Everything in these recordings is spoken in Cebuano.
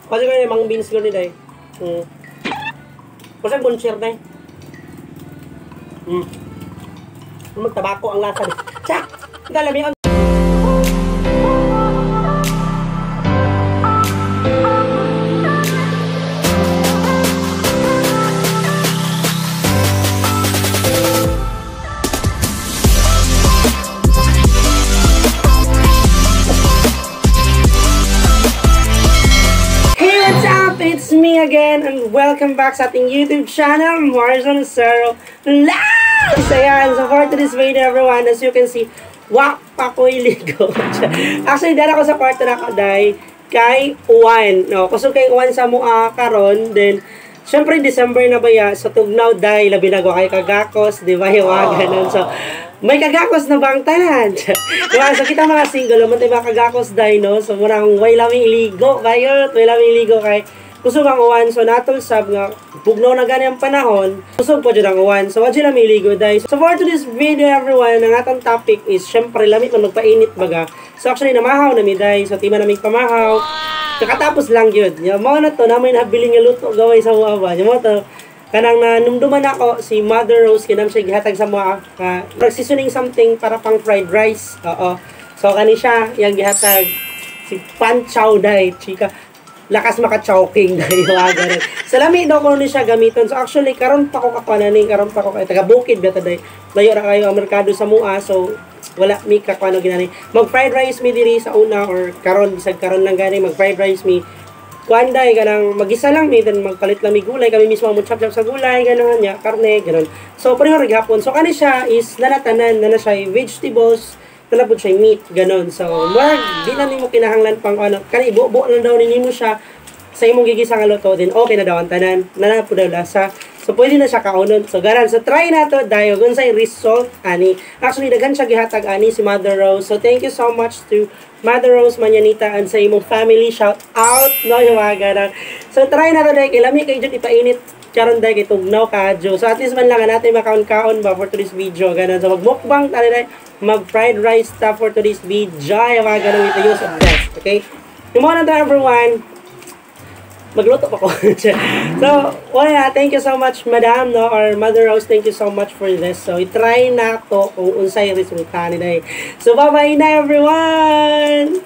Kasi kaya mang beans ko ni day. Kasi bonshare day. Magtabako ang lasa. Tsak! Galami ang It's me again and welcome back sa ating YouTube channel, Marson Lucero Vlogs! Ayan, so for today's video everyone, as you can see, wa pa ko'y ligo. Actually, dahil ako sa kwarto na ako dahil kay Juan. No, kusog kay Juan sa mua karon, then syempre December na ba ya, so tugnaw dahil labi na kay kagakos, di ba? Yung mga ganun. So, may kagakos na bang tanan? Diba? So, kita mga single, naman tayo mga kagakos dahil, no? So, murang way laming iligo, bayot, way laming iligo kay kusog ang uwan, so natol sab nga bugnaw na gani ang panahon, kusog po dyan ang uwan. So wadyo na miligo dahil. So for today's video everyone, ang atong topic is syempre lamit man magpainit baga. So actually namahaw na mi dahil, so tima namig pamahaw. Kakatapos lang yun. Yung mga na to, na may nabili nga luto gaway sa mga ba. Yung mga to, kanang nanumduman ako si Mother Rose, kinam siya gihatag sa mga seasoning something para pang fried rice. Oo. So kani siya, yung gihatag si Pan Chow dahil, chika. Lakas maka-choking dahil mga ganun. So, lami daw ko ni siya gamiton. So, actually, karon pa ko kakuha ni, karon pa ko kay taga bukid ba taday. Layo ra kayo ang merkado sa mua. So, wala mi kakuha no ginani. Mag-fried rice mi diri sa una or karon bisag karon lang gani mag-fried rice mi. Kuan day kanang magisa lang mi then magpalit lang mi gulay kami mismo mo chop-chop sa gulay ganon nya karne ganon. So, pareho ra gihapon. So, kani siya is nanatanan na siya vegetables, nalabot siya meat, ganon. So, murag, di na nimo kinahanglan pang ano, kani ibubo lang daw nimo siya sa imong gigisa nga luto, then okay na daw ang tanan, na po daw lasa. So, pwede na siya kaunon. So, ganon. So, try na to, dayo, kung sa'y result, ani. Actually, daghan siya gihatag, ani, si Mother Rose. So, thank you so much to Mother Rose Mañanita and sa imong family. Shout out, no, yung mga ganon. So, try na to, dayo. Kay lami kayo dyan ipainit. Karon dahil kay tugnaw kadyo. So at least man lang natin makaon-kaon ba for today's video. Ganun. So magmukbang tayo dahil mag fried rice ta for today's video. Ay, mga ganun with the use of this. Okay? Yung mga na everyone, magluto pa ko. So, wala, thank you so much, Madam, no, or Mother Rose, thank you so much for this. So, i-try na to kung unsay resulta ni dahil. So, bye-bye na everyone!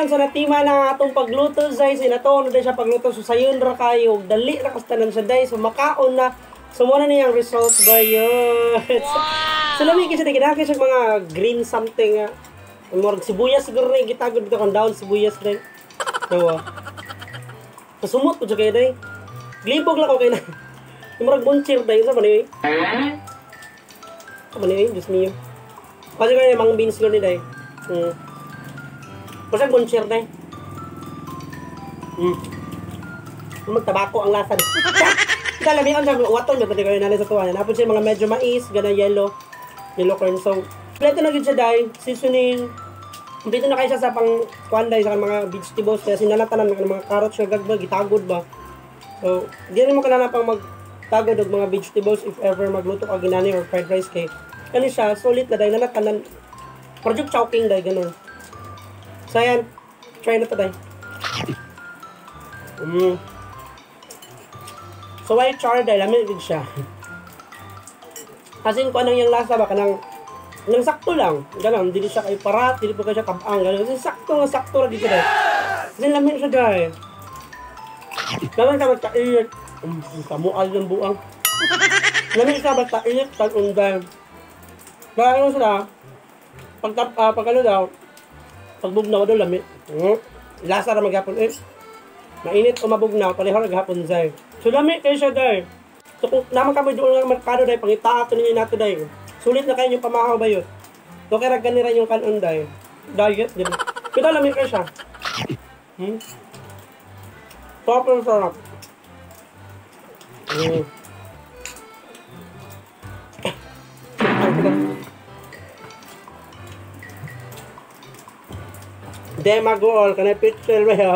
So natima na atong pagluto zay, sinatuon na siya pagluto, so sayon ra kayo, dali ra kastanan siya day, so makaon na. So muna na yung result ba yun. Wow! So lami kasi ginahakay siya mga green something, murag sibuyas siguro na gitagod dito kang down sibuyas day. Dawa. Kasumot po siya kayo day. Glibog lang ko kayo na. Murag bunchir day, sa ba niyo eh? Sa ba niyo eh? Diyos mio. Kasi kayo mang beans ko ni day. Kasi bonshare na eh. Magtabako ang lasa. Kalami ang sabi, waton na pati kayo nanay sa tuwa. Napon siya mga medyo mais, gana yellow, yellow corn. So, kompleto na gid siya dahil seasoning. Kompleto na kayo siya sa pang kuan dahil sa mga vegetables. Kaya sinalatanan ng mga carrots na gagba, gitagod ba. So, di rin mo kailangan pang magtagod og mga vegetables if ever magluto ka ginani or fried rice kay. Kani siya, solid na dahil nanatanan. Project chowking dahil ganun. So, ayan. Try na to, day. So, white char, dahil lamig din siya. As in, kung anong yung lasa ba, kanang nang sakto lang. Ganon, dili siya kay parat, dili po kayo siya tabang. Ganon, kasi sakto nga sakto ra dito dahil. Kasi lamin siya dahil. Lamin siya basta init. Kamual ng buang. Lamin siya basta init, tag-unday. Kaya ano sila, pag ano daw, pagbugnaw daw lami. Lasa ra maghapon eh. Mainit o mabugnaw, pareho ra gahapon zay. So lami kayo siya dahil. So kung naman kami doon ng merkado dahil, pangitaa ito ninyo nato dahil. Sulit na kayo yung pamahaw ba yun? So kaya ganira yung kanon dahil. Diet, di ba? Pero lami kayo siya. Sobrang sarap. Demagool, kanay picture ba ya?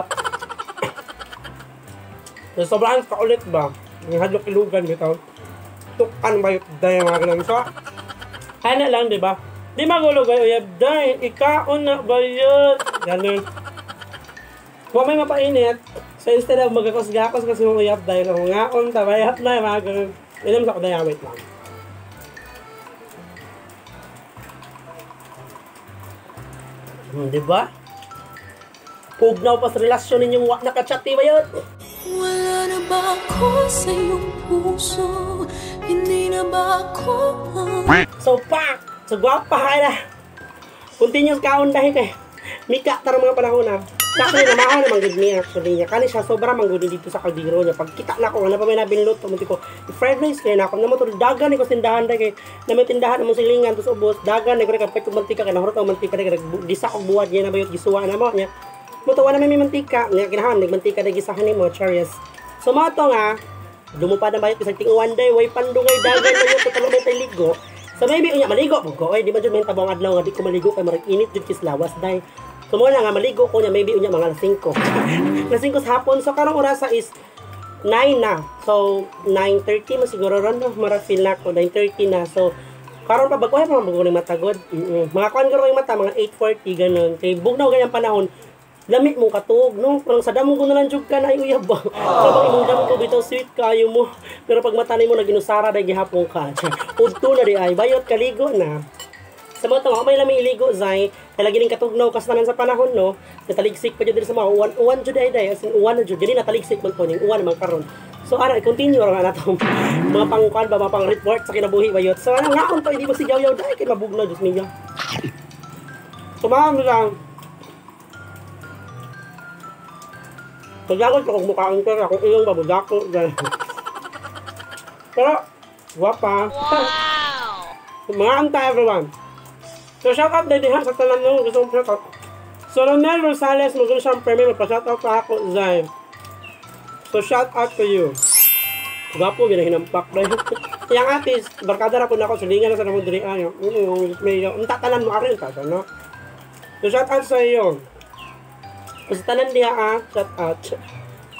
So, sobrang kaulit ba? Yung hadlok ilugan bitaw. Tukan ba yung day mga ganun. So, kaya na lang, di ba? Di magulo kayo, uyab day, ikaon na ba yun? Ganun. Kung may mapainit, so instead of magkakos-gakos kasi mong uyab day, so ngaon ta, bayat na, mga ganun. Inom sa kudaya, wait lang. Di ba? Pugnaw pa sa relasyon ninyong wak nakachat, di ba yun? Wala na ba ako sa iyong puso? Hindi na ba ako ang... So, pak! So, gwapa ka na! Continuous kaon dahil kay mika tarong mga panahon na. Actually, namahan naman good niya actually niya. Kani siya, sobra man good dito sa kaldero niya. Pagkita na ako, ano pa may nabinluto, munti ko, fried rice kaya na ako. Namo to, dagan ni ko tindahan dahil kay, na may tindahan mo silingan, tapos ubos, dagan ni ko rin, kapag mantika, kaya nahurot ang mantika, kaya gisa og buwad niya na bayot, gisuwa na mo niya. Mutuwa na may mantika, niya kinahan, nagmantika na gisahan ni mo, charis. So, mga to nga, dumupad na bayot, isang tinguan day, way pandungay, dagan na yun, tutalo may tayo ligo. So, maybe, unya, maligo, bugo, oy, di ba dyan may tabang adlaw nga, di ko maligo, kay marag init, dyan kislawas, day. So, muna nga, maligo ko niya, maybe, unya, mga alas 5. Alas 5 sa hapon, so, karong orasa is 9 na. So, 9:30, masiguro ron, no? Mara feel na ako, 9:30 na. So, karon pa, bago, ay, mga bago ng matagod. Mga kuan ko yung mata, mga 8:40, ganun. Kay, bugnaw ganyang panahon, lamit mong katuog, no? Parang sa damong ko na lang jud ka na ay uyab ba? Sa bang imong damong ko bitaw sweet kayo mo. Pero pag mata nimo naginusara dai gihapon ka. Udto na di ay bayot kaligo na. Sa mga tao, may lami iligo zay. Kay lagi ning katugnaw kastanan sa panahon, no? Nataligsik pa jud diri sa mga uwan-uwan jud ay day, as in uwan na jud gani nataligsik man to ning uwan man karon. So ara i-continue ra nga nato mga pangkuan ba, mga pang-report sa kinabuhi bayot. So ano ngaon to hindi mo sigaw-yaw dai kay mabugnaw jud niya. Tumawag lang. Paglagot ko kung mukhaan ko, akong ilong babudako. Pero, guwapa. Wow! Mga anta everyone. So, shout out na diha sa tanan nung gusto kong shout out. So, Ronel Rosales, magulo siyang premium, magpa-shout out pa ako, Zay. So, shout out to you. Gwapo, ginahinampak na yun. Yang atis, barkada na po na ako, sulingan na sa namong diri. Ang tatanan mo, arin, tata, no? So, shout out sa iyo. Sa tanan diha, shout out.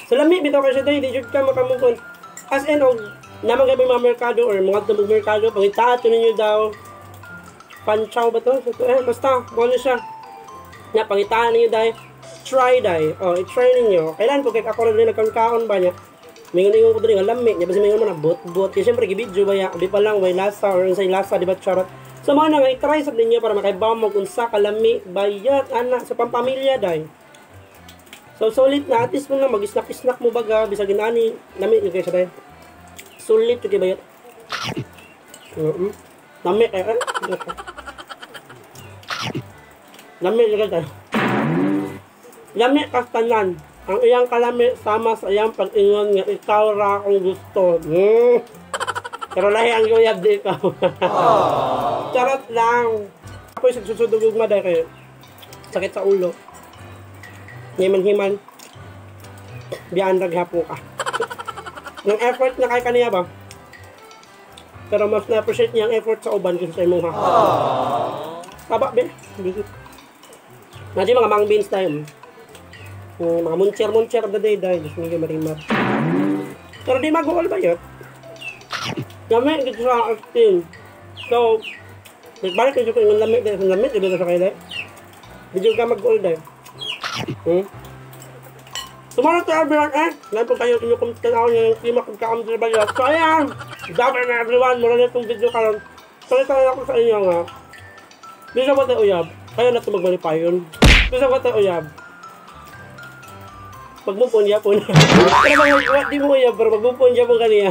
So, lami, bitaw kayo siya dahil, di jud ka makamukon. As in, og, naman gabi mga merkado or mga tumog merkado, pangitaat ninyo daw. Panchaw ba to? So, eh, basta, bueno siya. Na, pangitaan ninyo dahil, try dahil. Oh, i-try ninyo. Kailan po, kaya ako rin nagkangkaon ba niya? Mingon-ingon ko diri nga lami niya, basta mingon mo na bot-bot. Kaya siyempre, gibidyo ba ya? Di pa lang, way lasa or unsay lasa, di ba, charot. So, mga na nga, i-try sa ninyo para makaibaw mo kung sa kalami, bayat, anak, sa pampamilya dahil. So, sulit na. At least mo na, mag-snack-snack mo baga. Bisag ginani, lami yung kayo siya dahil. Sulit yung kayo bayat. Lami kayo. Lami yung kayo. Lami kastanan. Ang iyang kalami sama sa iyang pag-ingon nga ikaw ra akong gusto. Pero lahi ang yuyab di ikaw. Charot lang. Ako yung susunod ugma dahil kayo. Sakit sa ulo. Himan-himan. Biyaan raghapon ka. Nang effort na kay kaniya ba? Pero mas na-appreciate niya ang effort sa uban kaysa sa imong ha. Taba, be. Nandiyan mga mang beans tayo. Mga muncher-muncher of the day dahil. Diyos medyo marimar. Pero di mag-uol ba yun? Lami, dito sa Austin. So, nagbalik ko yung lamig dahil. Lamig, dito sa kayo dahil. Di ka mag-uol dahil. Tomorrow to everyone, eh! Ngayon po kayo kinukumtan ako ng klima kung kakamdil ba yun. So, ayan! Dapat na everyone! Mura na itong video karon. Palitan ako sa inyo nga. Bisa ko tayo uyab. Kaya na ito magmalipayon. Bisa ko tayo uyab. Magmupon yapon. Pero mga, di mo uyab, pero magmupon yapon kaniya.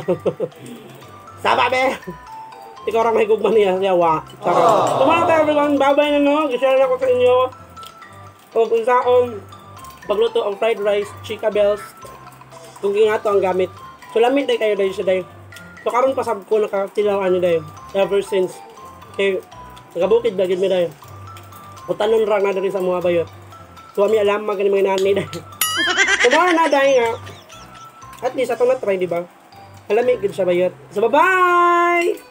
Saba be! Ikaw ra may gugma niya, yawa. Charot. Tumama tayo, everyone. Bye-bye na, no. Gishare na ako sa inyo. Kung unsaon pagluto ang fried rice, chika bells, kung nga to ang gamit. So lamit day kayo dahil siya day. So karon pasab ko nakatilaw ano day. Ever since. Kay nagabukid ba gid mi day. Utanon ra na diri sa mga bayot. So ami alam magani mga nanay day. So mao na day nga. At least atong na-try, di ba? Alamig gid siya bayot. So bye-bye!